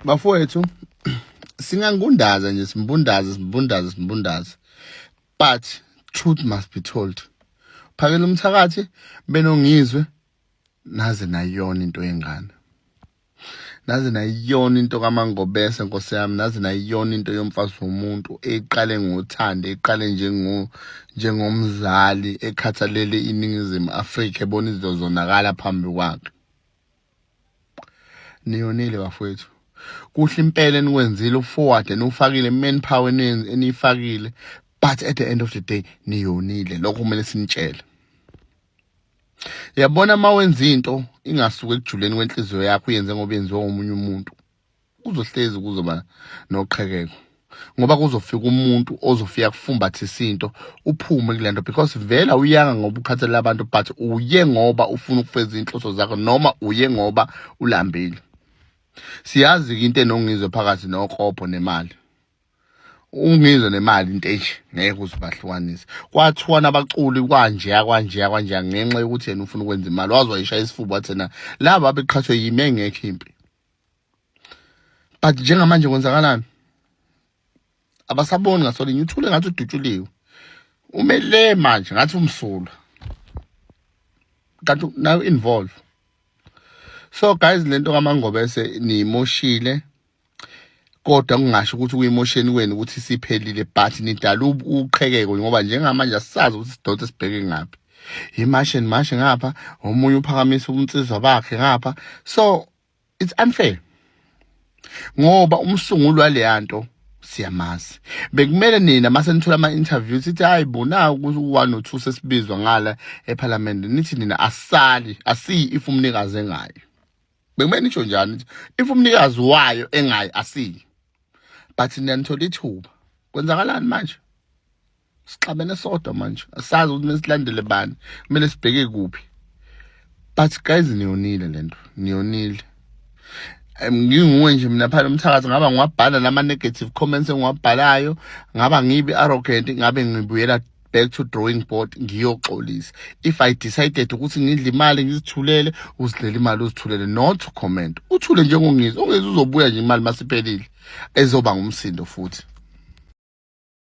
Bafowethu, singangundaza nje, simbundaze, simbundaze, simbundaze, but truth must be told. Phakela umthakathi benoNgizwe, naze nayona into yengane, naze nayiyona into kaMangobese, nkosi yami, naze nayiyona into yomfazi womuntu eqale ngothando, eqale njengomzali ekhathalele iNingizimu Afrika, ebona izinto zonakala phambi kwakhe. Niyonile bafowethu. Kuhle impela enikwenzile, uforward eniwufakile, manpower eniyifakile, but at the end of the day niyonile. Lokho kumele sinitshele. Yabona, uma wenza into ingasuki ekujuleni kwenhliziyo yakho, uyenze ngoba yenziwa omunye umuntu, kuzohlezi kuzoba noqhekeko, ngoba kuzofika umuntu ozofika kufumbathisa into, uphume kule nto, because vele awuyanga ngoba ukhathalela abantu, but uye ngoba ufuna ukufeza inhloso zakho noma uye ngoba ulambile. Siyazi-ke into enoNgizwe phakathi nokopho nemali, uNgizwe nemali, into enje ngeke uzibahlukanise. Kwathiwa nabaculi kwanjeya, kwanjeya, kwanjeya, ngenxa yokuthi yena ufuna ukwenza imali. Waze wayishaya isifuba, wathi na laba beqhathwe yimi, engekho impi. But njengamanje kwenzakalani? Abasaboni ngasolinye. Uthule ngathi udutshuliwe, umele manje ngathi umsulwa, kanti nayo involve. So guys, lento kaMangobese niyimoshile, kodwa kungasho ukuthi kuyimosheni kwenu ukuthi siphelile, but nidala uqhekeko, ngoba njengamanje asisazi ukuthi sidonse sibheke ngaphi. Imashe nimashe ngapha, omunye uphakamisa ubunsizwa bakhe ngapha, so it's unfair, ngoba umsunguli waleya nto siyamazi. Bekumele nina mase nithola ama-interview, sithi hayi bona, ukuthi u-one no-two sesibizwa ngala ephalamende, nithi nina asali, asiyi if umnikazi engayo. Bekumele nisho njani, nithi if umnikazi wayo engayi, asiyi. But nina nithola ithuba, kwenzakalani manje? Sixabene sodwa manje, asazi ukuthi kumele silandele bani, kumele sibheke kuphi. But guys, niyonile lento, niyonile. Nginguwe nje mina phela umthakathi, ngaba ngiwabhala nama-negative comments engiwabhalayo, ngaba ngibe arrogant, ngabe ngibuyela back to drawing board, ngiyoxolisa. If I decided ukuthi ngidle imali ngizithulele, uzidlela imali uzithulele, not to comment, uthule njengoNgizwe. UNgizwe uzobuya nje imali masiphelile, ezoba ngumsindo futhi.